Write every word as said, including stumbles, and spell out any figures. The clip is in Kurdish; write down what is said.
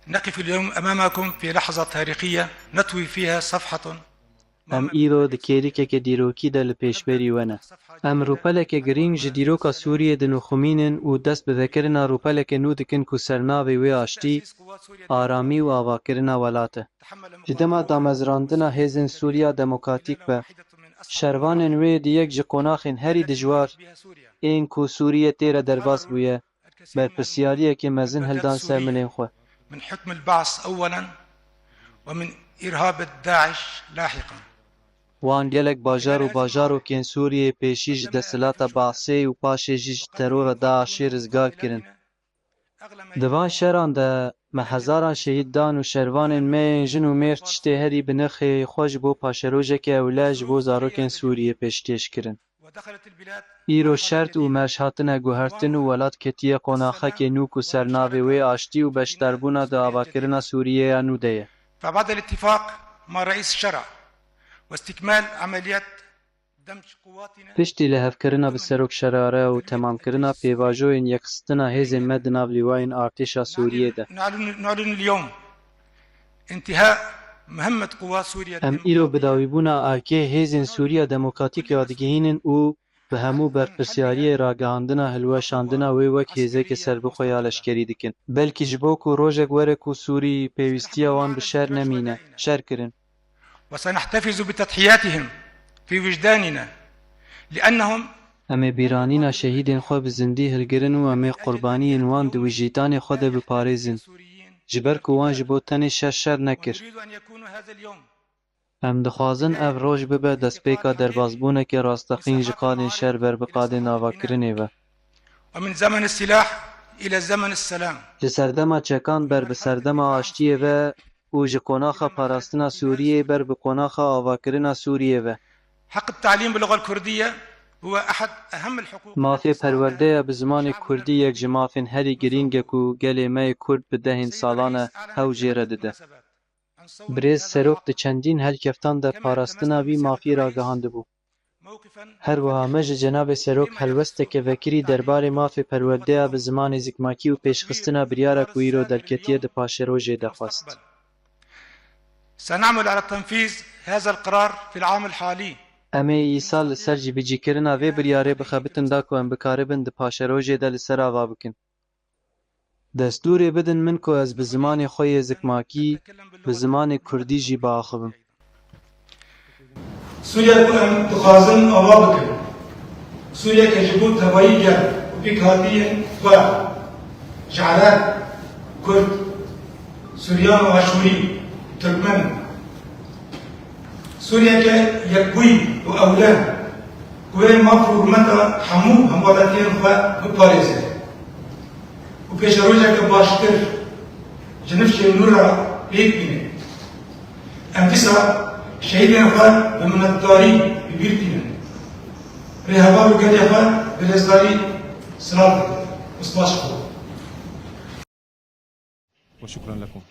نقف اليوم أمامكم في لحظة تاريخية نطوي فيها صفحة. Em îro di kêlîkeke dîrokî de li pêşberî we ne. Em rûpeleke girîng ji dîroka Sûriyê dinixumînin û dest bi vekirina rûpeleke nû dikin ku sernavê wê aştî, aramî û avakirina welat e. Ji dema damezrandina hêzên Sûriya Demokratîk be, şervanên wê di yek ji qonaxên herî dijwar ên ku Sûriye tê re derbas bûye, berpirsyariyekê mezin hildan ser milên xwe. من حكم البعث أولا ومن إرهاب داعش لاحقا. Wan gelek bajar û bajarokên Sûriyeyê pêşî ji desthilata Baasê û paşê jî ji terora DAIŞê rizgar kirin. Di van şeran de me hezaran şehîd dan û şervanên me yên jin û mêr tiştê herî bi nirxê xwe ji bo paşerojeke ewle ji bo zarokên Sûriyê pêşkêş kirin. Îro şert û merj hatine guhertin û welat ketiye qonaxekê nû ku sernavê wê aştî û beşdarbûna di avakirina Sûriyê ya nû de ye. فبعد الاتفاق مع رئيس الشرع واستكمال عمليات دمج قواتنا Piştî lihevkirina bi Serok Şerare û temamkirina pêvajoyên yekxistina hêzên me di nav lîwayên artêşa Sûriyê de, نعلن نعلن اليوم انتهاء مهمة قوات سوريا em îro bi dawîbûna erkê hêzên Sûriya Demokratîk ya digihînin û bi hemû berpirsiyariyê ragihandina hilweşandina wê wek hêzeke serbixwe ya leşkerî dikin. Belkî ji bo ku rojek were ku Sûrî pêwîstiya wan bi şer nemîne, şer kirin. وسنحتفظ بتضحياتهم في وجداننا لأنهم Em ê bîranîna şehîdên xwe bi zindî hilgirin û em ê qurbaniyên wan di wijîtanê xwe de biparêzin. Ji ber ku wan ji bo tenê şer şer nekir. نريد أن يكون هذا اليوم Em dixwazin ev roj bibe destpêka derbasbûneke rasteqîn ji qadên şer ber bi qadên avakirinê ve. ومن زمن السلاح إلى زمن السلام. Ji serdema çekan ber bi serdema aştiyê ve û ji qonaxa parastina Sûriyê ber bi qonaxa avakirina Sûriyê ve. حق التعليم باللغة الكردية هو أحد أهم الحقوق. Mafê perwerdeya bi zimanê kurdî yek ji mafên herî girîng e ku gelê me yê kurd bi dehên salan e hewl jê re dide. Birêz Serok di çendîn helkeftan de parastina vî mafî ragihandibû. Her wiha me ji cenabê Serok helwesteke vekirî derbarê mafê perwerdeya bi zimanê zikmakî û pêşxistina biryara ku îro derketiye di paşerojê de xwest. سنعمل على تنفيذ هذا القرار في العام الحالي. Em ê îsal li ser cîbicîkirina vê biryarê bixebitin da ku em bikaribin di paşerojê de li ser ava bikin. Destûrê bidin min ku ez bi zimanê xwe yê zikmakî, bi zimanê kurdî jî biaxivim. سووریا کو ئەم دخوازن ئاوا بکەن. سووریەکە ji bo tevayî gel û pêkhatiyên xwe ji Ereb, Kurd, Suryan û Aşûrî, Tirkmen. Sûriyeke yekbûyî û ewle ku wê maf û hurmeta hemû hemwelatiyên xwe biparêze û pêşerojeke baştir ji nifşên nû re pêk bîne. Em dîsa şehîdên xwe bi minnetdarî bi bîr tînin. Rêheval û gelê xwe bi rêzdarî silav dikin û spas xwe. وشكرا لكم.